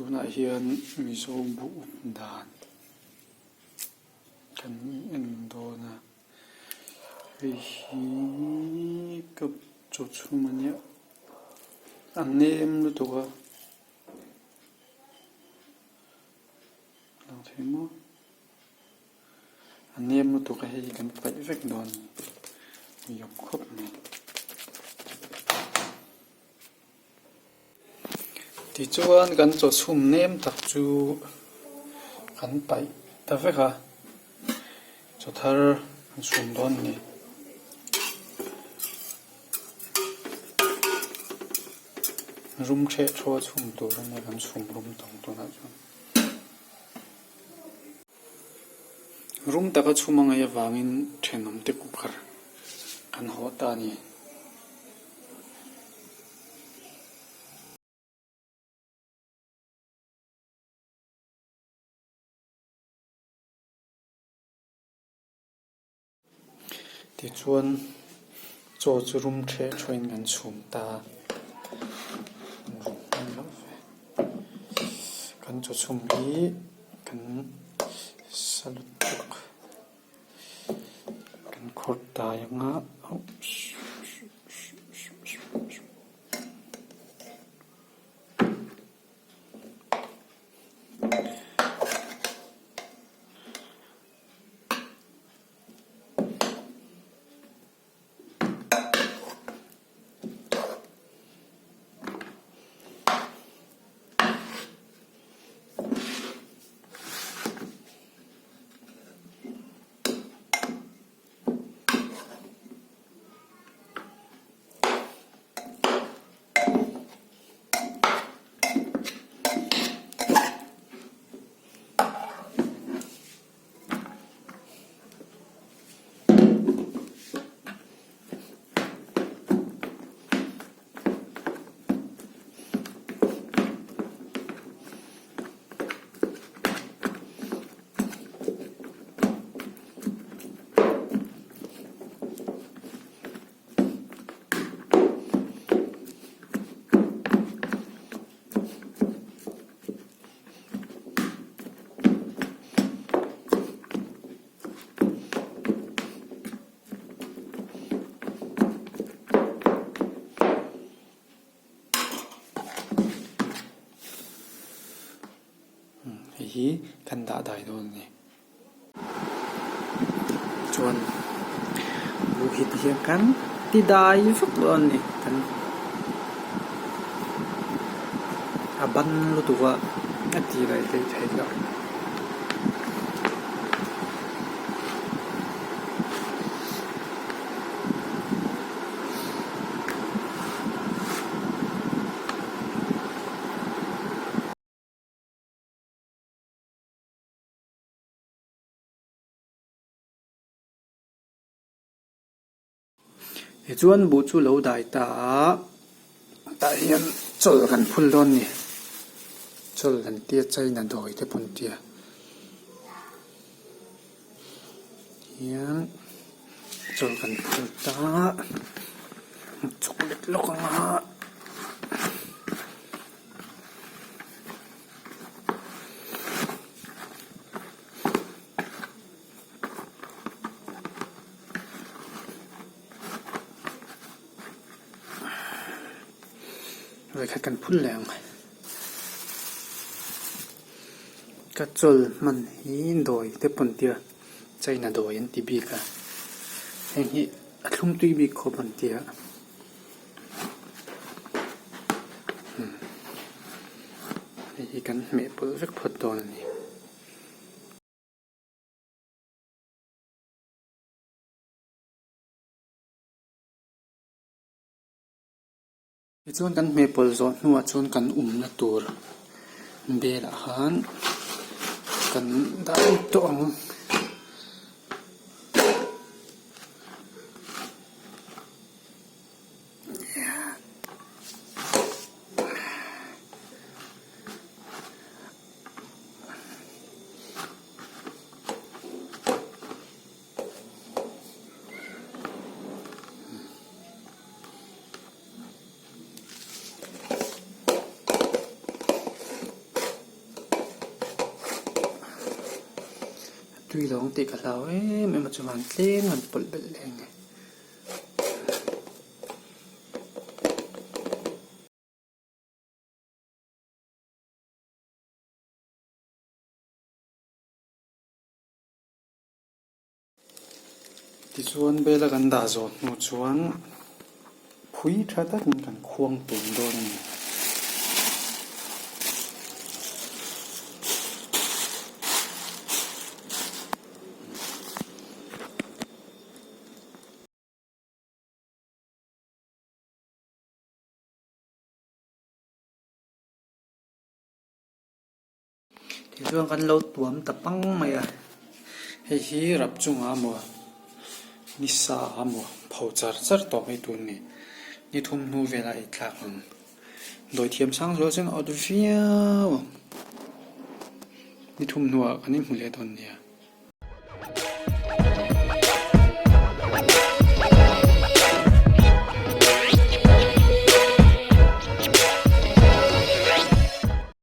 Tunah hian Mizo buh up dan kan en dawn a, hei hi ka chaw chhum a nia, a nem lutuk a, lang thei maw? A nem lutuk a hei kan paih vek dawn a ni, uiawm khawp mai. Tichuan kan chaw chhum nem tak chu kan paih ta vek a, chaw thar kan chhum dawn a ni. Rum ṭheh ṭhaw a chhum tur a nia kan chhum rum tawng tunah chuan. Rum taka chhum a ngaih avangin thenawmte cooker kan hawh ta a ni. Tichuan chaw chu rum ṭheh ṭhawin kan chhum ta a, rum hman loh ve. Kan chaw chhum hi kan sa lutuk kan khawrh dai ang a. Hei hi kan dah dai dawn a ni. Chuan buh hi tihian kan ti dai vak dawn a ni kan a ban lutuk a a ti dai theih theih loh. Tichuan buh chu lo dai ta a, tah hian chawlh kan phul dawn a ni. Chawlh an tia china dawi te pawh an tia. Hian chawlh kan phul ta a, chuk lek lawk ang a. Vawikhat kan phun leh ang. Ka chawl hman hi dawi te pawn tia China dawi an ti bik a heng hi a thlum tui bik khawp an tia. Hei hi kan hmeh pawlh vek phawt dawn a ni. Tichuan kan hmeh pawlh zawh hnuah chuan kan umna tur belah khan kan dah vek tawh ang. Tui lo ang tih ka hlau em em a chuan tlem an pawlh belh leh ang e. Tichuan bela kan dah zawh hnu chuan phui tha takin kan khuang tum dawn a ni. Tichuan kan lo tuam ta pang mai a, hei hi rap chungah maw ni sa a maw pho char char tawh mai tur a ni, ni thum hnu velah ei thlak ang, dawithiam sang zual chuan a awt viau ang, ni thum hnuah kan inhmu leh dawn nia.